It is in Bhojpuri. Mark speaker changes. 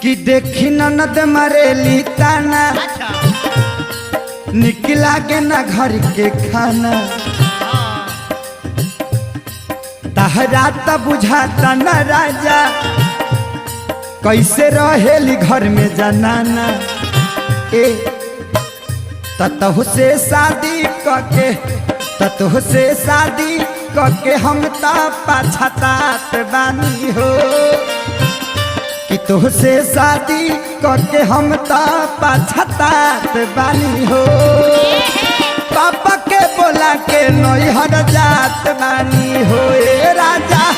Speaker 1: कि देखी ननद मरेली ताना,
Speaker 2: अच्छा।
Speaker 1: निकला के ना घर के खाना।
Speaker 2: हाँ।
Speaker 1: तहरा त बुझाता न राजा, कैसे रहेली घर में जनाना। ए ततहु से शादी कके, ततहु से शादी कके हम त पाछतात बानी हो। कि तोह से शादी कके हम त पाछतात बानी हो। पापा के बोला के नैहर जात बानी हो। ए राजा,